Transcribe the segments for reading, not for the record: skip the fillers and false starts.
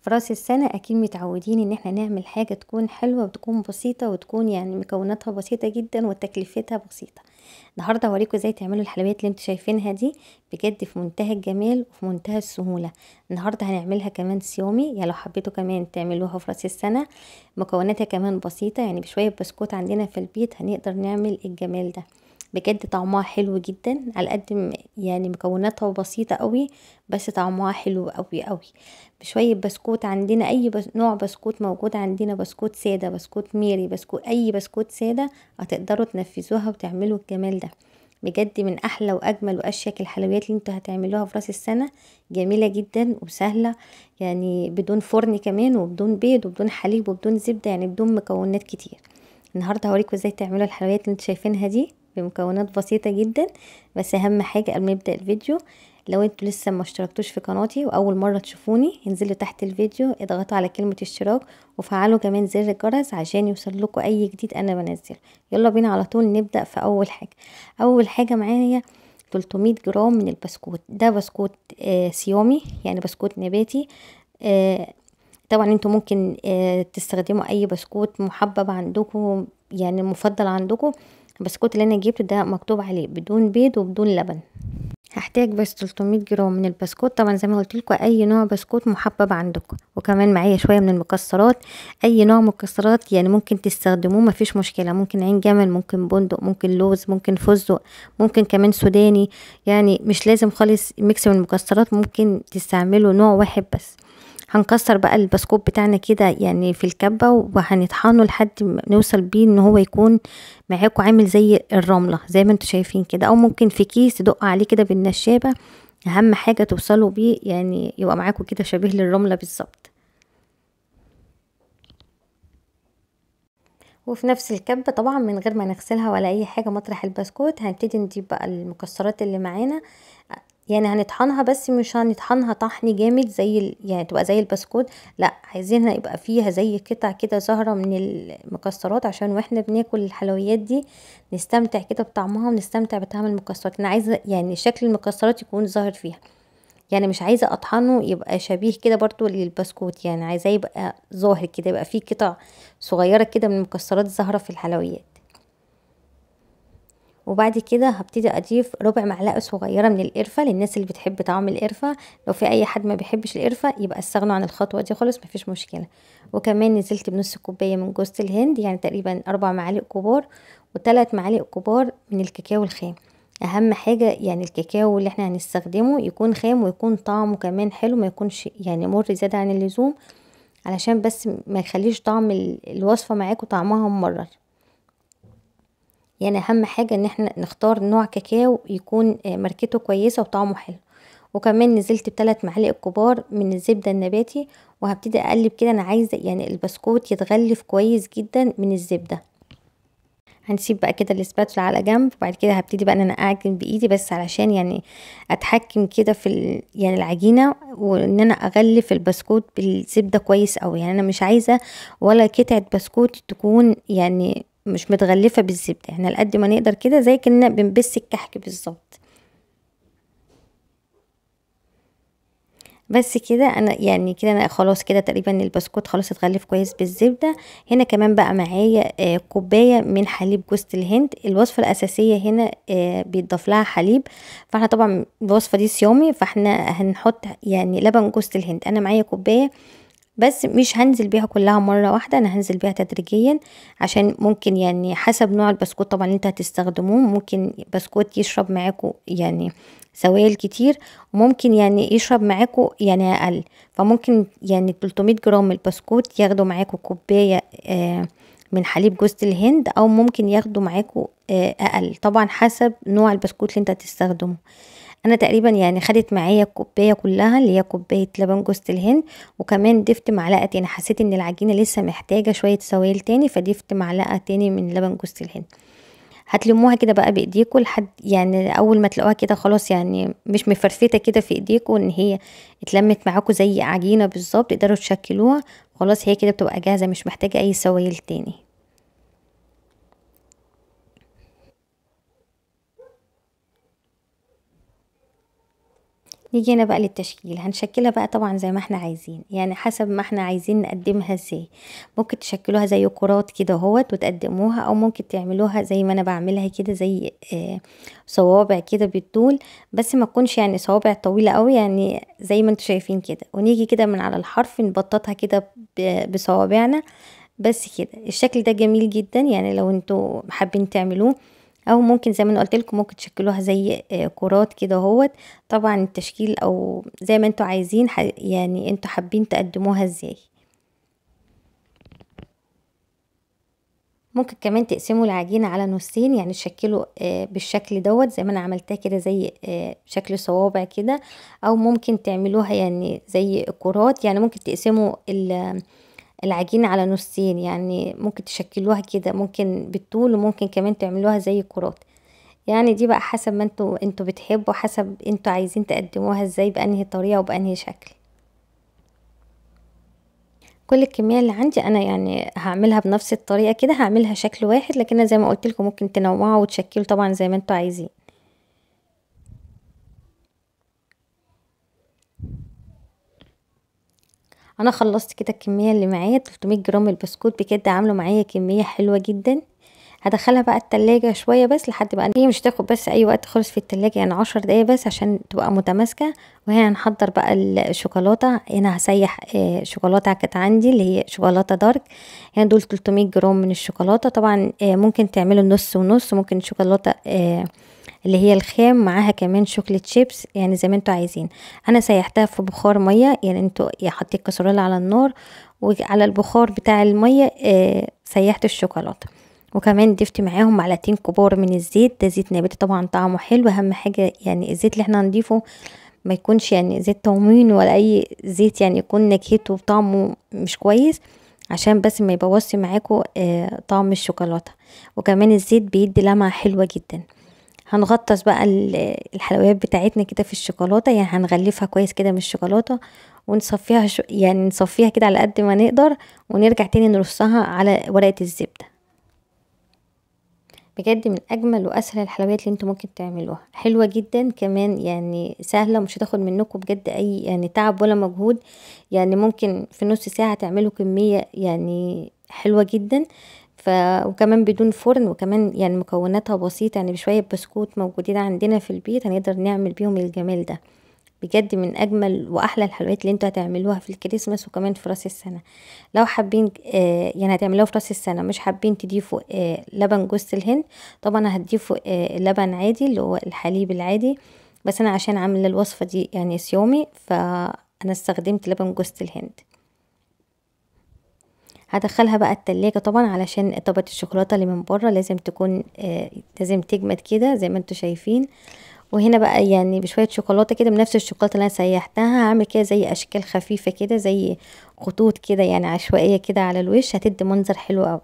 في راس السنة اكيد متعودين ان احنا نعمل حاجة تكون حلوة وتكون بسيطة وتكون يعني مكوناتها بسيطة جدا وتكلفتها بسيطة. النهاردة هوريكم ازاي تعملوا الحلويات اللي انتوا شايفينها دي بجد في منتهى الجمال وفي منتهى السهولة. النهاردة هنعملها كمان صيامي، يعني لو حبيتوا كمان تعملوها في راس السنة. مكوناتها كمان بسيطة، يعني بشوية بسكوت عندنا في البيت هنقدر نعمل الجمال ده. بجد طعمها حلو جدا، على قد يعني مكوناتها بسيطة قوي بس طعمها حلو قوي قوي. بشوية بسكوت عندنا، اي نوع بسكوت موجود عندنا، بسكوت سادة، بسكوت ميري، بسكوت، اي بسكوت سادة هتقدروا تنفذوها وتعملوا الجمال ده. بجد من احلى واجمل واشيك الحلويات اللي انتوا هتعملوها في راس السنة. جميلة جدا وسهلة، يعني بدون فرن كمان وبدون بيض وبدون حليب وبدون زبدة، يعني بدون مكونات كتير. النهاردة هوريكم ازاي تعملوا الحلويات اللي انتوا شايفينها دي بمكونات بسيطة جدا. بس اهم حاجة قبل ما نبدأ الفيديو، لو انتوا لسه ما اشتركتوش في قناتي واول مرة تشوفوني، انزلوا تحت الفيديو اضغطوا على كلمة اشتراك وفعلوا كمان زر الجرس عشان يوصل لكم اي جديد انا بنزله. يلا بينا على طول نبدأ في اول حاجة. اول حاجة معايا 300 جرام من البسكوت. ده بسكوت صيامي، يعني بسكوت نباتي. طبعا انتوا ممكن تستخدموا اي بسكوت محبب عندكم، يعني مفضل عندكم. البسكوت اللي انا جبته ده مكتوب عليه بدون بيض وبدون لبن. هحتاج بس 300 جرام من البسكوت، طبعا زي ما قلت لكم اي نوع بسكوت محبب عندكم. وكمان معايا شوية من المكسرات، اي نوع مكسرات يعني ممكن تستخدموه مفيش مشكلة. ممكن عين جمل، ممكن بندق، ممكن لوز، ممكن فستق، ممكن كمان سوداني، يعني مش لازم خالص mix من المكسرات، ممكن تستعملوا نوع واحد بس. هنكسر بقى البسكوت بتاعنا كده يعني في الكبة، وهنطحنه لحد ما نوصل بيه ان هو يكون معاكم عامل زي الرملة زي ما انتوا شايفين كده، او ممكن في كيس تدق عليه كده بالنشابة. اهم حاجة توصلوا بيه يعني يبقى معاكم كده شبيه للرملة بالظبط. وفي نفس الكبة طبعا من غير ما نغسلها ولا اي حاجة مطرح البسكوت، هنبتدي نضيف بقى المكسرات اللي معانا. يعني هنطحنها بس مش هنطحنها طحن جامد زي يعني تبقى زي البسكوت، لا عايزينها يبقى فيها زي قطع كده زهرة من المكسرات، عشان واحنا بناكل الحلويات دي نستمتع كده بطعمها ونستمتع بطعم المكسرات. انا عايزة يعني شكل المكسرات يكون ظاهر فيها، يعني مش عايزة اطحنه يبقى شبيه كده برضو للبسكوت، يعني عايزاه يبقى ظاهر كده، يبقى فيه قطع صغيرة كده من المكسرات ظاهرة في الحلويات. وبعد كده هبتدي اضيف ربع معلقه صغيرة من القرفه للناس اللي بتحب طعم القرفه. لو في اي حد ما بيحبش القرفه يبقى استغنوا عن الخطوة دي خالص، مفيش مشكلة. وكمان نزلت بنص كوباية من جوز الهند، يعني تقريبا 4 معالق كبار، و3 معالق كبار من الكاكاو الخام. اهم حاجة يعني الكاكاو اللي احنا هنستخدمه يكون خام ويكون طعمه كمان حلو، ما يكونش يعني مر زيادة عن اللزوم، علشان بس ما يخليش طعم الوصفة معاكم طعمها ممرر. يعني اهم حاجة ان احنا نختار نوع كاكاو يكون ماركته كويسة وطعمه حلو. وكمان نزلت ب3 معالق كبار من الزبدة النباتي، وهبتدي اقلب كده. انا عايزة يعني البسكوت يتغلف كويس جدا من الزبدة. هنسيب بقى كده الاسباتولا على جنب، وبعد كده هبتدي بقى ان انا اعجن بايدي بس علشان يعني اتحكم كده في يعني العجينة، وان انا اغلف البسكوت بالزبدة كويس قوي. يعني انا مش عايزة ولا قطعة بسكوت تكون يعني مش متغلفة بالزبدة، احنا على قد ما نقدر كده زي كنا بنبس الكحك بالظبط. بس كده انا يعني كده انا خلاص كده تقريبا البسكوت خلاص اتغلف كويس بالزبدة. هنا كمان بقى معايا كوباية من حليب جوز الهند. الوصفة الاساسية هنا بيتضاف لها حليب، فاحنا طبعا الوصفة دي صيامي فاحنا هنحط يعني لبن جوز الهند. انا معايا كوباية بس مش هنزل بيها كلها مرة واحدة، انا هنزل بيها تدريجيا، عشان ممكن يعني حسب نوع البسكوت طبعا اللي انت هتستخدموه، ممكن بسكوت يشرب معاكو يعني سوائل كتير، وممكن يعني يشرب معاكو يعني اقل. فممكن يعني 300 جرام البسكوت ياخدوا معاكو كوباية من حليب جوز الهند، او ممكن ياخدوا معاكو اقل طبعا حسب نوع البسكوت اللي انت هتستخدمه. انا تقريبا يعني خدت معايا الكوباية كلها اللي هي كوباية لبن جوز الهند، وكمان ضفت معلقه تاني. حسيت ان العجينة لسه محتاجه شوية سوائل تاني، فضفت معلقه تاني من لبن جوز الهند. هتلموها كده بقى بايديكم لحد يعني اول ما تلاقوها كده خلاص يعني مش مفرفته كده في ايديكم، ان هي اتلمت معاكم زي عجينه بالظبط، تقدروا تشكلوها خلاص. هي كده بتبقى جاهزة، مش محتاجه اي سوائل تاني. نيجي هنا بقى للتشكيل، هنشكلها بقى طبعا زي ما احنا عايزين، يعني حسب ما احنا عايزين نقدمها ازاي. ممكن تشكلوها زي كرات كده اهوت وتقدموها، او ممكن تعملوها زي ما انا بعملها كده زي صوابع كده بالطول، بس ما تكونش يعني صوابع طويلة قوي، يعني زي ما انتوا شايفين كده. ونيجي كده من على الحرف نبططها كده بصوابعنا بس كده. الشكل ده جميل جدا يعني لو انتوا حابين تعملوه، او ممكن زي ما انا قلت لكم ممكن تشكلوها زي كرات كده اهوت. طبعا التشكيل او زي ما انتوا عايزين، يعني انتوا حابين تقدموها ازاي. ممكن كمان تقسموا العجينة على نصين، يعني تشكلوا بالشكل دوت زي ما انا عملتها كده زي شكل صوابع كده، او ممكن تعملوها يعني زي كرات. يعني ممكن تقسموا العجينة على نصين، يعني ممكن تشكلوها كده، ممكن بالطول، وممكن كمان تعملوها زي كرات. يعني دي بقى حسب ما انتوا بتحبوا، حسب انتوا عايزين تقدموها ازاي، بانهي طريقة وبانهي شكل. كل الكمية اللي عندي انا يعني هعملها بنفس الطريقة كده، هعملها شكل واحد، لكن انا زي ما قلت لكم ممكن تنوعوا وتشكلوا طبعا زي ما انتوا عايزين. انا خلصت كده الكمية اللي معايا 300 جرام البسكوت، بجد عامله معايا كمية حلوة جدا. هدخلها بقى التلاجة شوية بس لحد بقى هي مش تاخد بس اي وقت خالص في التلاجة، يعني 10 دقايق بس عشان تبقى متماسكة. وهنا هنحضر بقى الشوكولاتة. هنا هسيح شوكولاتة كانت عندي اللي هي شوكولاتة دارك، هنا دول 300 جرام من الشوكولاتة. طبعا ممكن تعملوا نص ونص، ممكن شوكولاتة اللي هي الخام معاها كمان chocolate chips، يعني زي ما انتوا عايزين. انا سيحتها في بخار مية، يعني انتوا حطيت الكسرولة على النار وعلى البخار بتاع المية سيحت الشوكولاتة، وكمان ضفت معاهم معلقتين كبار من الزيت، ده زيت نباتي طبعا طعمه حلو. اهم حاجة يعني الزيت اللي احنا هنضيفه ما يكونش يعني زيت تموين ولا اي زيت يعني يكون نكهته وطعمه مش كويس، عشان بس ما يبوظش معاكم طعم الشوكولاتة. وكمان الزيت بيدي لمعة حلوة جدا. هنغطس بقى الحلويات بتاعتنا كده في الشوكولاتة، يعني هنغلفها كويس كده من الشوكولاتة ونصفيها يعني نصفيها كده على قد ما نقدر، ونرجع تاني نرصها على ورقة الزبدة. بجد من اجمل واسهل الحلويات اللي انتوا ممكن تعملوها، حلوة جدا كمان، يعني سهلة ومش هتاخد منكم بجد اي يعني تعب ولا مجهود. يعني ممكن في نص ساعة تعملوا كمية يعني حلوة جدا، وكمان بدون فرن، وكمان يعني مكوناتها بسيطة، يعني بشوية بسكوت موجودين عندنا في البيت هنقدر نعمل بيهم الجمال ده. بجد من اجمل واحلى الحلويات اللي انتوا هتعملوها في الكريسماس وكمان في راس السنة. لو حابين يعني هتعملوها في راس السنة، مش حابين تضيفوا لبن جوز الهند، طبعا هتضيفوا لبن عادي اللي هو الحليب العادي، بس انا عشان عامله الوصفة دي يعني صيامي فانا استخدمت لبن جوز الهند. هدخلها بقى التلاجة طبعا علشان طبقة الشوكولاتة اللي من بره لازم تكون لازم تجمد كده زي ما انتوا شايفين. وهنا بقى يعني بشوية شوكولاتة كده من نفس الشوكولاتة اللي انا سيحتها، هعمل كده زي اشكال خفيفة كده زي خطوط كده يعني عشوائية كده على الوش، هتدي منظر حلو قوي.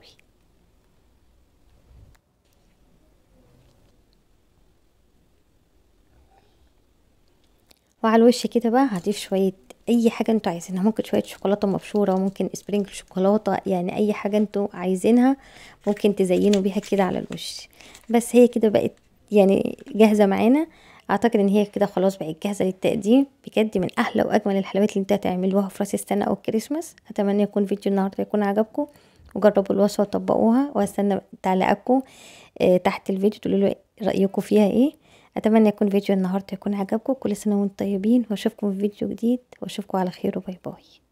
وعلى الوش كده بقى هضيف شوية اي حاجة انتوا عايزينها، ممكن شوية شوكولاتة مبشوره، وممكن sprinkle شوكولاتة، يعني اي حاجة انتوا عايزينها ممكن تزينوا بيها كده على الوش. بس هي كده بقت يعني جاهزة معانا، اعتقد ان هي كده خلاص بقت جاهزة للتقديم. بجد من احلى واجمل الحلويات اللي انتوا هتعملوها في راس السنة او الكريسماس. اتمنى يكون فيديو النهارده يكون عجبكم، وجربوا الوصفة وطبقوها، واستنى تعليقاتكم تحت الفيديو تقولوا لي رايكم فيها ايه. اتمنى يكون فيديو النهارده يكون عجبكم. كل سنة وانتم طيبين، واشوفكم في فيديو جديد، واشوفكم على خير، و bye bye.